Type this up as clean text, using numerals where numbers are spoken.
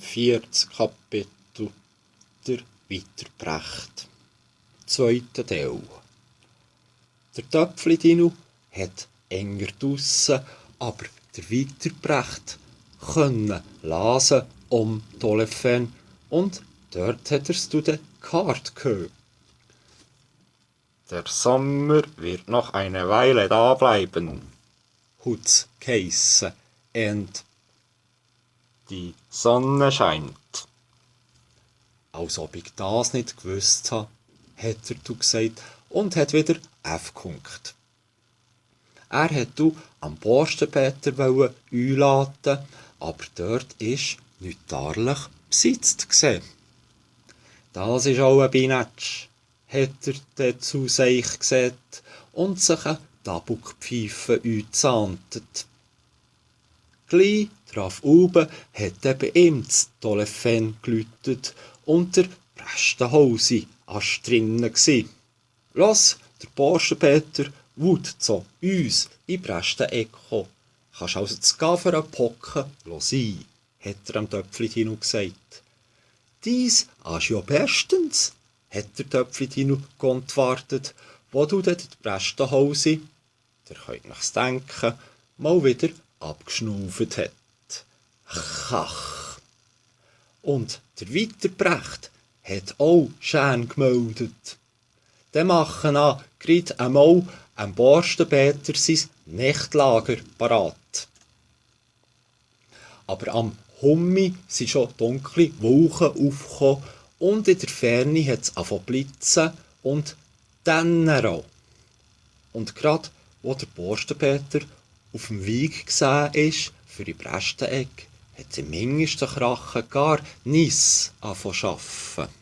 viertes Kapitel, der Weiterbrecht. Zweiter Teil. Der Töpfli-Dino hat enger draussen, aber der Weiterbrecht können lesen Tollefin und dort hat er's zu der Karte gehört. Der Sommer wird noch eine Weile da bleiben, hat's geheissen, und die Sonne scheint. Als ob ich das nicht gewusst habe, hat er gesagt und hat wieder aufgehunkt. Er wollte am Borstenpeter einladen, aber dort ist nütarlich besetzt gsi. Das ist auch ein Binetsch, hat er dann zu sich gesagt und sich eine Tabukpfeife eingezahntet. Gleich drauf oben hat bei ihm das Tollefin geläutet und der Prestenhausi asch drinnen gsi. Lass, der Borstenpeter will zu uns in Presteneck kommen. Kannst also das Gaffer pocken sein, hat er am Töpfli-Dino gesagt. Dies ist ja bestens, hat der Töpfli-Dino geantwortet, wo du dort die Prestenhausi, ihr könnt euch's denken, mal wieder abgeschnauft hat. Chach! Und der Weiterbrecht hat auch schön gemeldet. Dann machen grad einmal am Borstenpeter sein Nächtlager parat. Aber am Hummi sind schon dunkle Wolken aufgekommen und in der Ferne hat es angefangen blitzen und Dännern. Und grad wo der Borstenpeter auf dem Weg gesehen ist für die Presteneck, hat im mindesten Krachen gar nichts angefangen zu arbeiten.